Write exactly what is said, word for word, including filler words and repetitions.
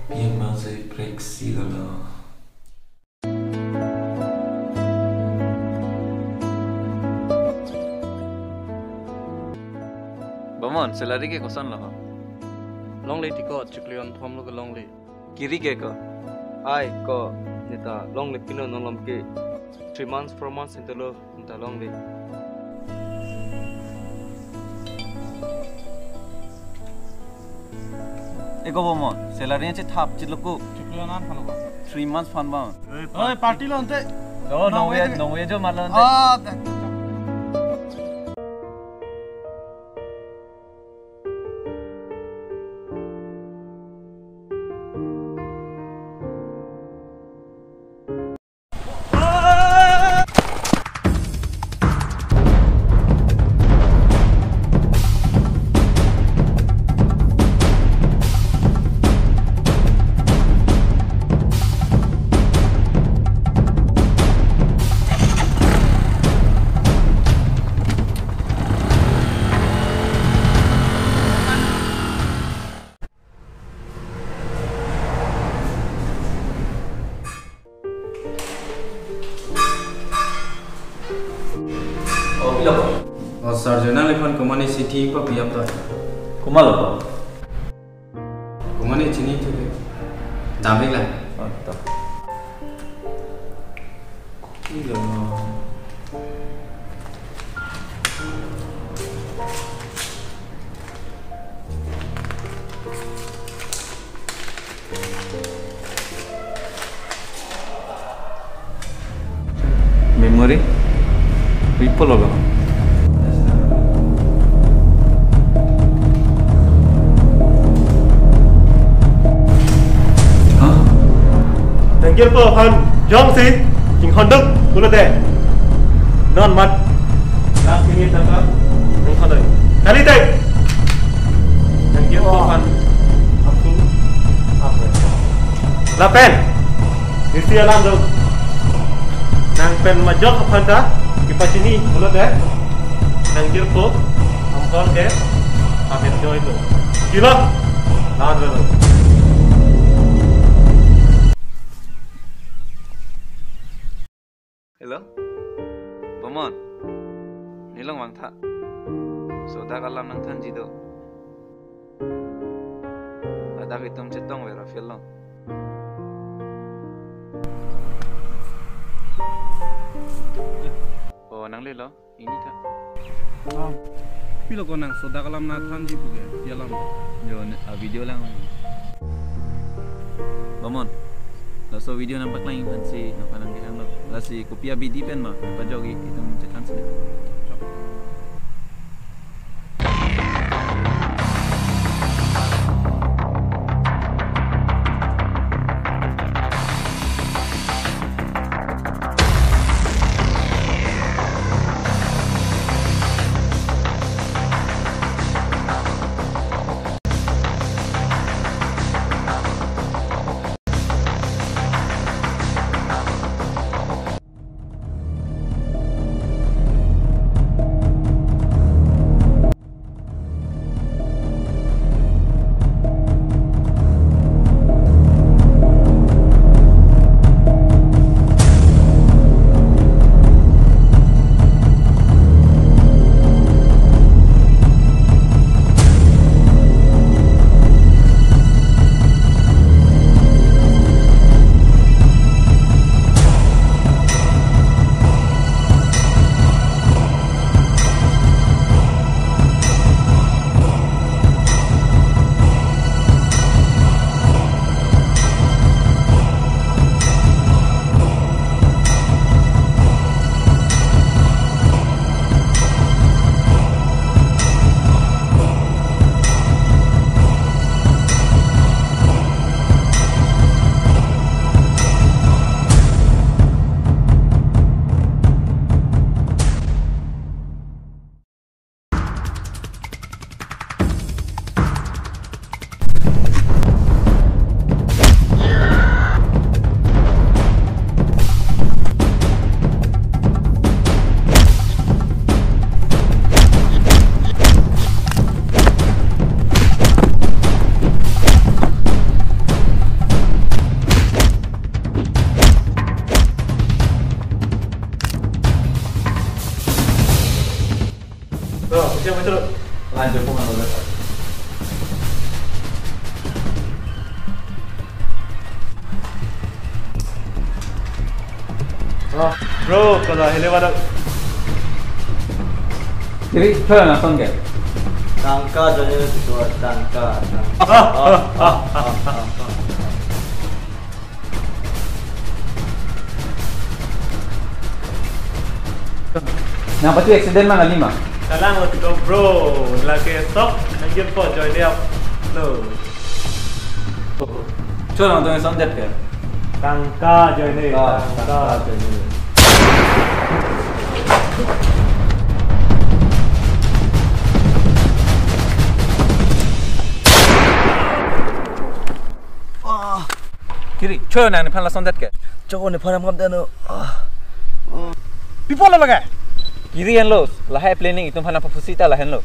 Pi amang si preksi kalo. Bomon, salary ke koson lo ho? Longle tiko, chiklo kethom lo ke longle. Kiri ke ko? Ai ko, neta longle pino nonlom ke. Three months, four months into lo, neta longle. Eko Bomon, salary chethap chitlo ko. Chiklo kethom lo ko. Three months aphan ba. Oi, party lo ante. Oh, nong we, nong we jo malo ante. Ah, Oh, pilo ko? Oh, sir, journal iphan komane chithi papi apta. Komat lo ko? Komane chinithu ke. Damri la. Oh, to. Pilo. Memory? People lo. Hah? Nangkirpo aphan jongsi chinghonduk pulote non mat. Last minute tangka. Nangkhodoi. Kali tai. Nangkirpo aphan apsu. Apa? Lapen. Isi alam dong. Nang pen majok aphan ta kepachini pulote. Nangkirpo amkor ke. Amen joy to. Kilo. Lawan dulu. Hello? Bomon. Neli along vangtha. Sodak alam nangthanji do. Ladak itum chetongver a-field along. Oh, nanglelo? Ini tha. Ah, pilo ko nang sodak alam nangthanji pu ke, pi alam? Yo, ne, a video lang. Bomon, laso video nangpaklang aphansi nangphan nangkehang lo. Lasi kopi abidi pen ma, pajok-i itum chethansi. Siap, betul. Lanjut, Bung, lanjut. Oh, bro, kalau ini mana? Kiri, choi nangson ke? Tangka, join itu, tangka, tangka. Ah, ah, ah, ah, ah, ah. Nangpathu accident ma kali ma? Kalang, oh, bro, lake sok, nangkir po, join dia, lo. Choi nangtong son det ke? Tangka, join dia, tangka, tangka, join dia. Ah. Kiri, choi nang nephan lason det ke? Choi nephan ham kam dano. Ah. Pi pulo lake? Kiri henlo, lahai planning itum aphan nangpaphusi ta lahenlo.